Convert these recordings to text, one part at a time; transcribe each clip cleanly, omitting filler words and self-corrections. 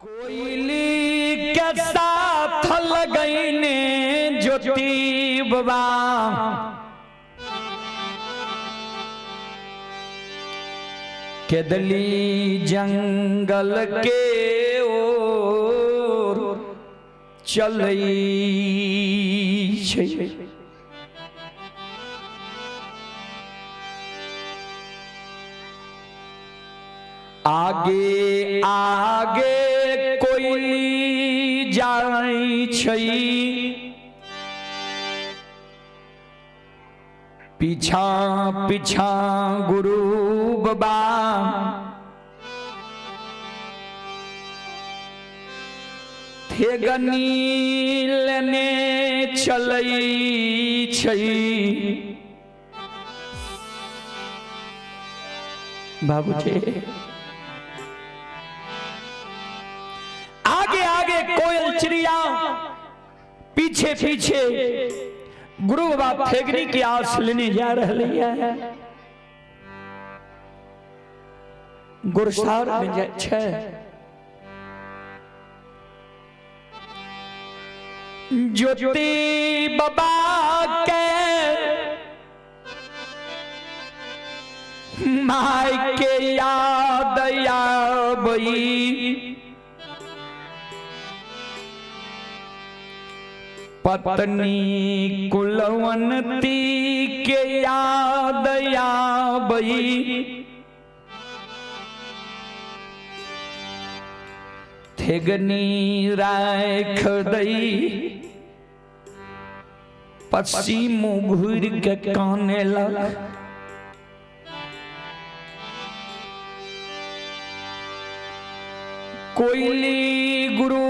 कोयली के साथ लगैने ज्योति बाबा केदली जंगल के ओर चलै छै। आगे आगे कोयली जाइ छै, पीछा पीछा गुरु बाबा थेगनी लेने चलै छै। बाबूजी आगे आगे कोयल चिड़िया, पीछे पीछे गुरु बाबा थेगनी की आस लेने जा रहे हैं। गुरसार में जाय छै। ज्योति बाबा के my के याद आबई, पत्नी कुलवंती के याद आबई, थेगनी राख दई पश्चिम घूर के काने लग। कोयली गुरु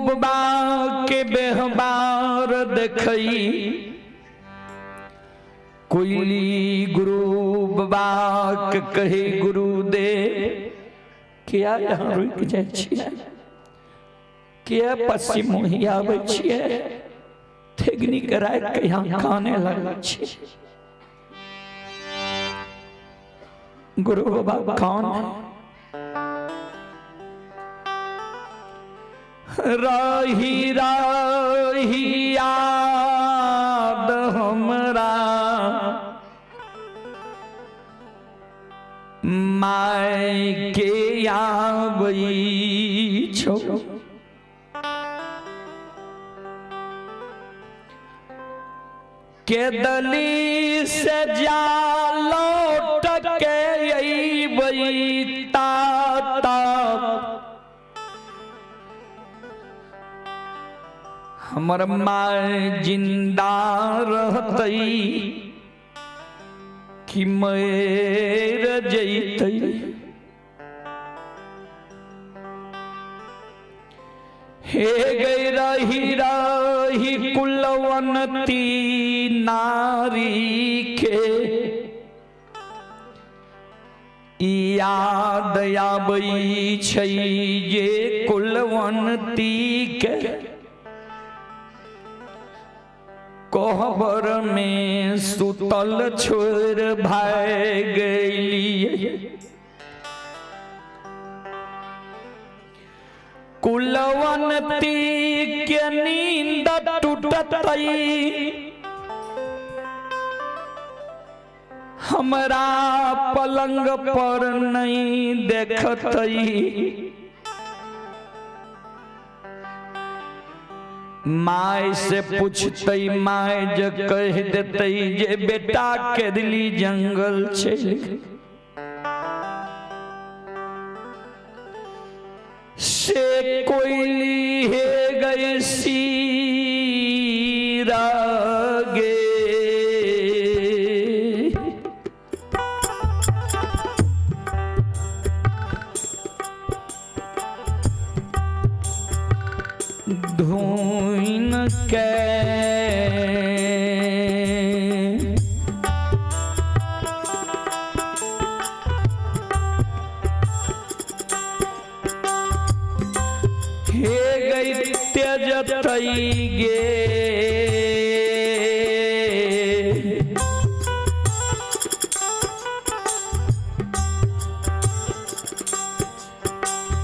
बाबा के व्यवहार देखई, कोयली गुरु बाबा के कहे गुरुदेव किया यहाँ रुक जाय छियै, किया पश्चिम मुही आबै छियै, थेगनी के राखि के यहाँ काने लगै छियै। गुरु बाबा कौन रही रही याद हमरा my के आबै छौ, के दली से जा लौट के अइबै ता हमर my जिंदा रहतै कि मर जैतै। हे गई रही रही कुलवंती नारी के याद आबै छै जे कुलवंती के कोहबर में सुतल छोड़ भाग गेलियै। कुलवंती के नींद टूटतै हमरा पलंग पर नहीं देखतै। My से पूछतै, my जे कह देतै जे बेटा केदली जंगल चलि गेल। से कोयली हे गई सीरा गे, धुइन के हे गई त्यजतई गे,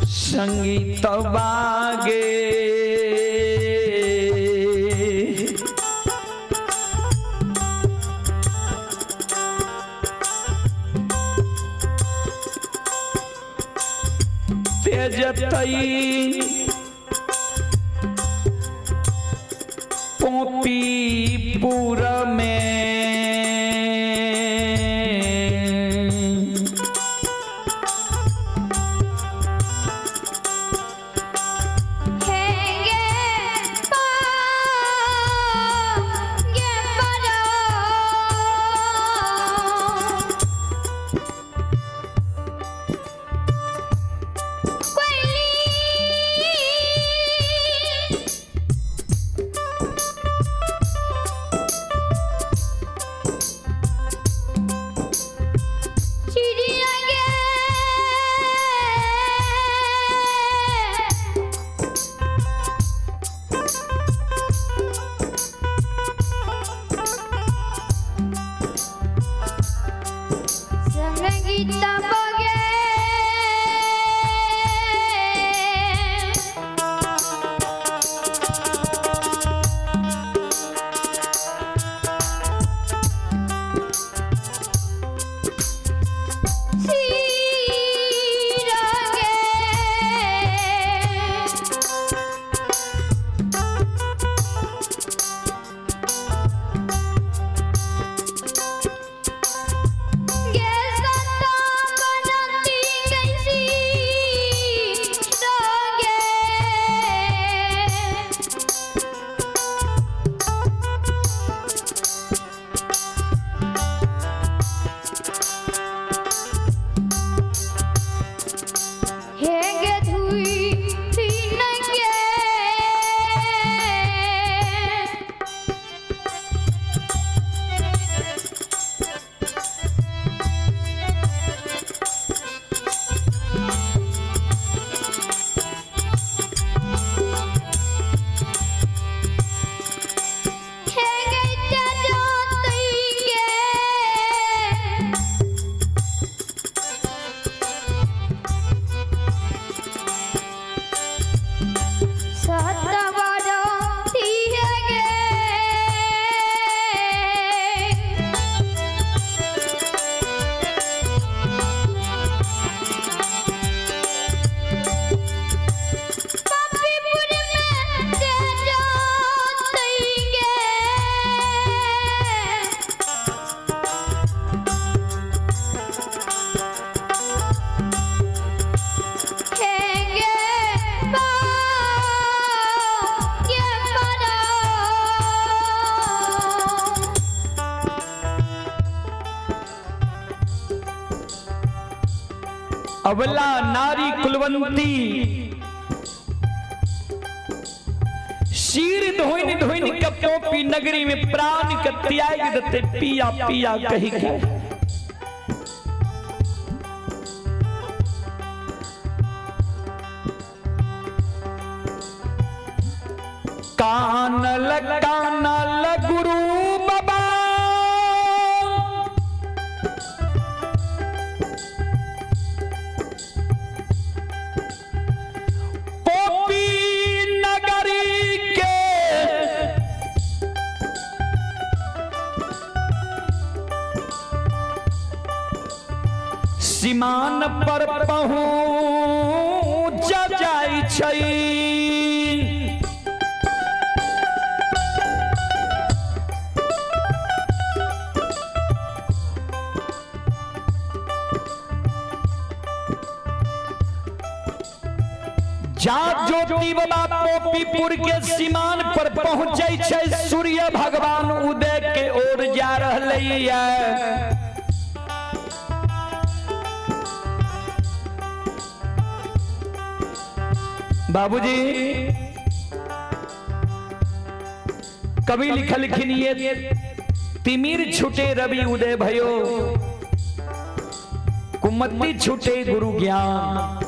संगीत बाबा गे तेजतई पोपीपुर में अबला नारी कुलवंती शीर धोइन धोइन के पोपी नगरी में प्राण के त्याग देते पिया पिया कही के। कानल कानल गुरु बाबा पोपी नगरी के सीमान पर पहुँच जाय छै। जा ज्योति बाबा पोपीपुर के सीमान पर पहुंचे छै, सूर्य भगवान उदय के ओर जा रहलै है। बाबूजी कवि लिखलखिन ये तिमिर छूटे रवि उदय भयो, कुमति छूटे गुरु ज्ञान,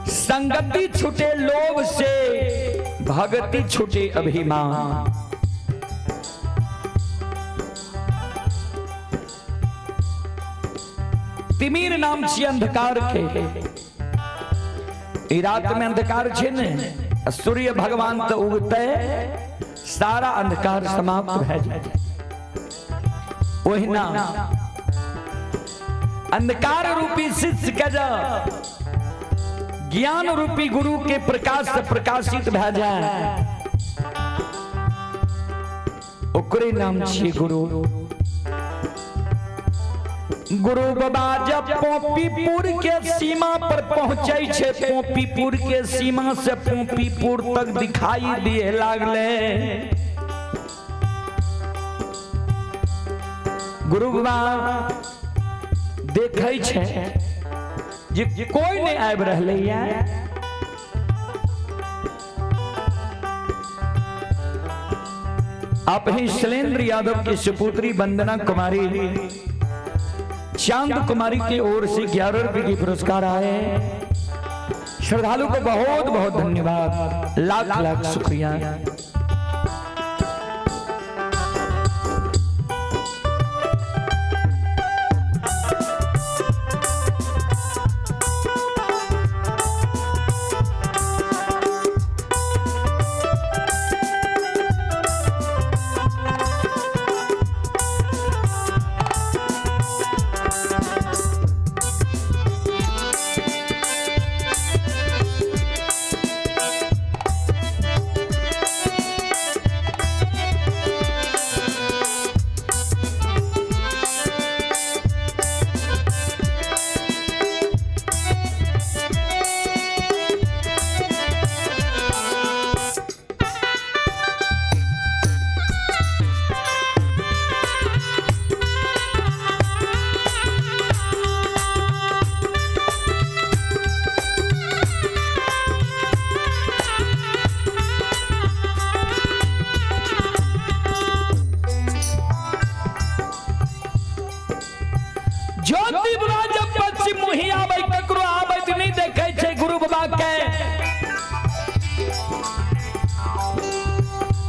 संगति छूटे लोभ से, भगति छूटे अभिमान। तिमिर नाम छी अंधकार के, ई रात में अंधकार छे ने, सूर्य भगवान तो उगते सारा अंधकार समाप्त भए जाए। ओहिना अंधकार रूपी शिष्य के जो ज्ञान रूपी गुरु के प्रकाश से प्रकाशित भए जाए, ओकरे नाम छियै गुरु। गुरु बाबा जब पोपीपुर के सीमा पर पहुंचे छे, पोपीपुर के सीमा से पोपीपुर तक दिखाई दिए लागले। गुरु बाबा देखै छे जे कोई नहीं आबि रहलै या। आप ही शैलेंद्र यादव की सुपुत्री वंदना कुमारी चांद कुमारी की ओर से 11 रुपए की पुरस्कार आए। श्रद्धालु को बहुत बहुत धन्यवाद, लाख लाख शुक्रिया। ज्योति बाबा जब पश्चिम मुही आबै ककरो आबैत नहीं देखै छै गुरु बाबा के।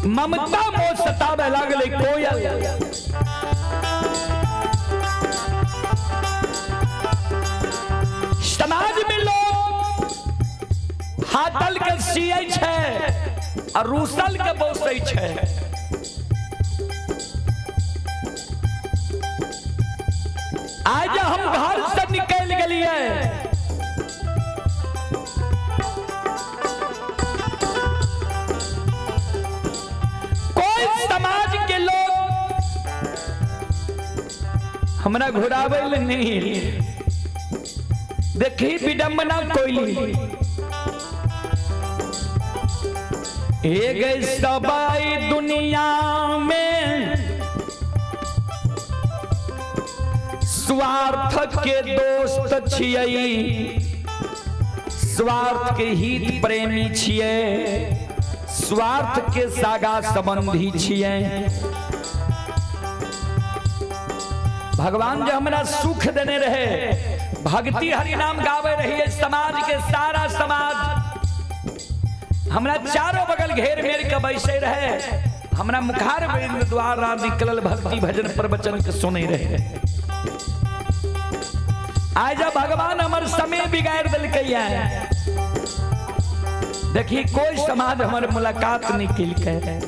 ममता मोह सताबै लागलै कोयल। समाज में लोग फाटल के सियै छै आ रूसल के बसै छै। आज हम घर से निकल गए, कोई समाज के लोग हमरा घुरावे ले नहीं। देखी विडंबना कोइली एक सबाई दुनिया में स्वार्थ के दोस्त छियै, स्वार्थ के हित प्रेमी छियै, स्वार्थ के सागा संबंधी छियै। भगवान जो हमरा सुख देने रहे, भक्ति हरि नाम गावे रहिए, समाज के सारा समाज हमरा चारों बगल घेर मेर के बैसे रहे, हमरा मुखार बिंद द्वारा निकलल भक्ति भजन प्रवचन के सुने रहे। आज भगवान हमर समय बिगाड़ दिलकै है। देखी कोई समाज हमर मुलाकात नहीं केलकै।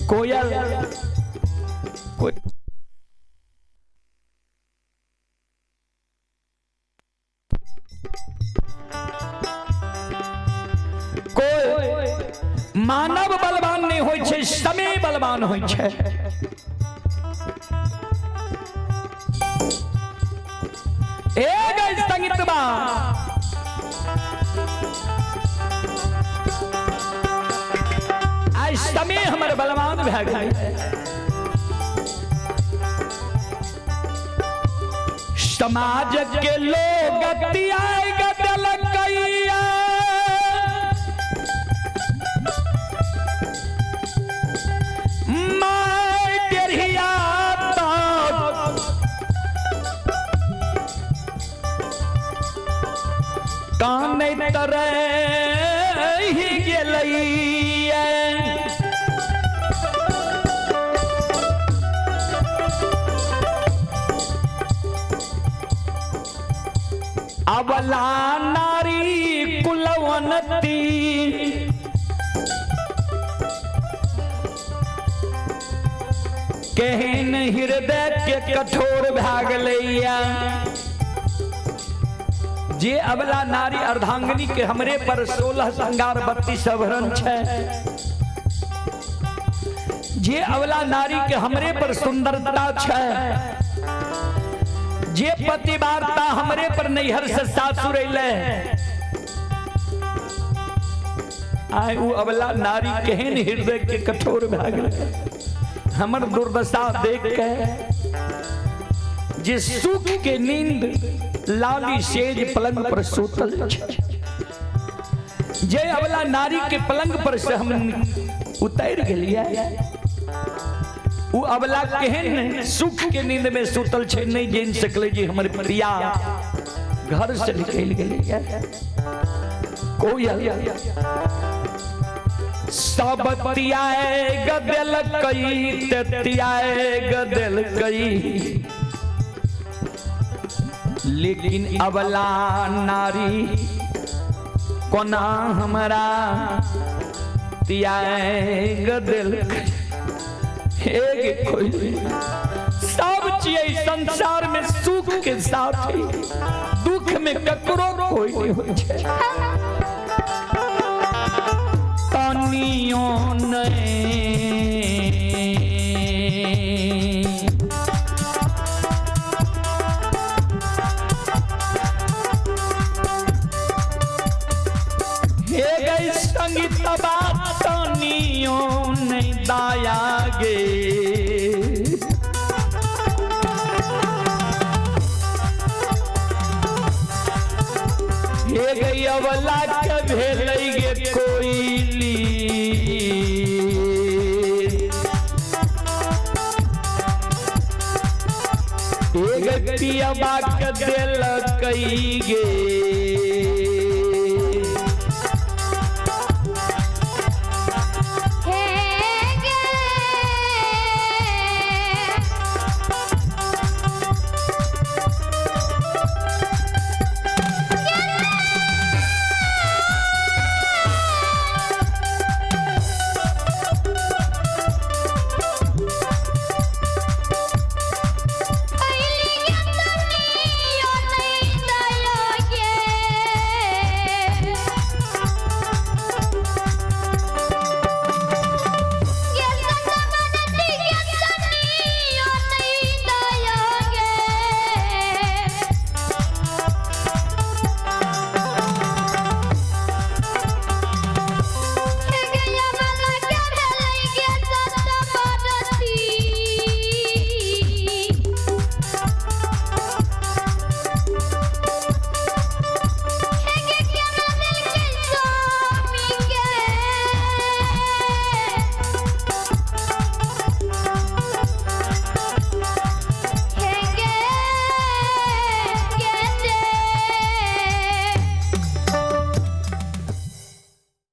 कोयल कोई कोई मानव बलवान नहीं होय छै, समय बलवान होय छै। एक संगीतबा आज समय हमर बलवान भए गेलै। समाज के लोग तरही गेलैया। अबला नारी कुलवंती केहन हृदय के कठोर भए गेलैया। जे अबला नारी अर्धांगिनी के हमरे पर 16 श्रृंगार 32 आभरण छै, जे अबला नारी के हमरे पर सुंदरता छै, जे पतिवार्ता हमरे पर नैहर से सासुर अइलै, आइ उ अबला नारी केहन हृदय के कठोर भए गेलै। हमर दुर्दशा देख के जे सुख के नींद लाली सेज पलंग पर सुतल छै, जे अबला नारी के पलंग पर से हम उतर गेलियै, उ अबला केहन सुख के नींद में सुतल छै, नहीं जान सकले जे हमर प्रिया घर से निकल गेलियै। कोयल सब तियाए गदेल कई तियाए गदेल कई, लेकिन अबला नारी कोना हमरा तियाए गदेल एक कोई। सब चीज संसार में सुख के साथ ही दुख में ककरो कोई नहीं हो छै। तनियो नहीं हे गई संगीतबा तनियो नहीं दाया गे। हे गई अबला के भेलै गे कोइली, हे गई पियबा के देलकै गे।